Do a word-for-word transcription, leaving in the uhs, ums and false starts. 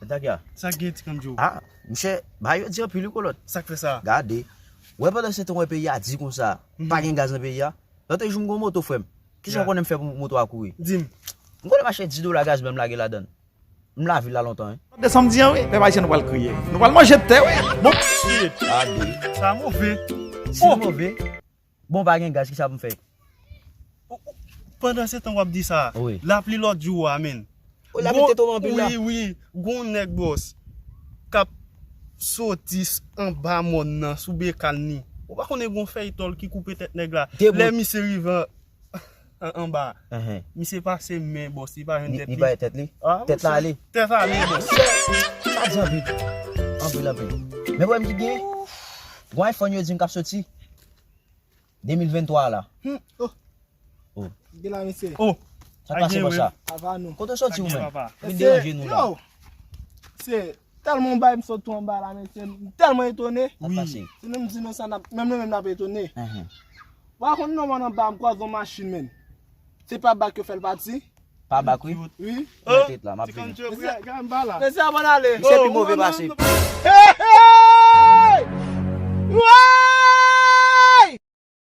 Sa k ye a? Sa k gen, Ti Kandjo? Ah, monchè, bagay yo di anpil wi, kolòt. Sa k fè sa? Gade. Wè, pandan se tan wè peyi a di konsa, pa gen gaz nan peyi a. Lòt jou m gen yon moto, frè m. Kisa w konnen m fè pou moto a kouri? Di m. M konnen m achte dis dola gaz blan m lage ladan l. M lavil la lontan, wi. Desanm di an, wi. Pèp ayisyen, nou pral kriye. Nou pral manje tè, wi. Bon. Gade. Sa move. Si l move. Bon, pa gen gaz, kisa pou m fè? Pandan se tan w ap di sa, lapli lòt jou a, menn. Wi, lapli te tonbe anpil la. Wi, wi, gon nèg, bòs, k ap soti anba mòn nan sou bekàn li. Ou pa konnen gon fèy tòl ki koupe tèt nèg la. Lè misye rive anba, misye pase men, bòs, li pa jwenn tèt li. Li pa jwenn tèt li? Tèt la ale. Tèt ale, bòs. Sa di anpil. Anpil, anpil. Men pwoblèm ki gen, gon iPhone yo di m k ap soti de mil venntwa la. Oh. Gen la, mesye. Oh. Sa k pase, bòs la? Ava nou. Kote w soti ou menm? Vin deranje nou la. Yo. Se tèlman yon bagay m sot tou anba la, mesye. M tèlman etone. Sa k pase? Si nou m di nou sa, n ap, menm nou menm n ap etone. Ou pa konn non, mwen anba, m kwaze yon machin, menn. Se pa bak yo fè l pati? Pa bak, wi. Wi. Mwen tèt la, m ap vini. Mesye, gade m pa la. Mesye, a bann ale. Misye pi move pase. Hey, hey!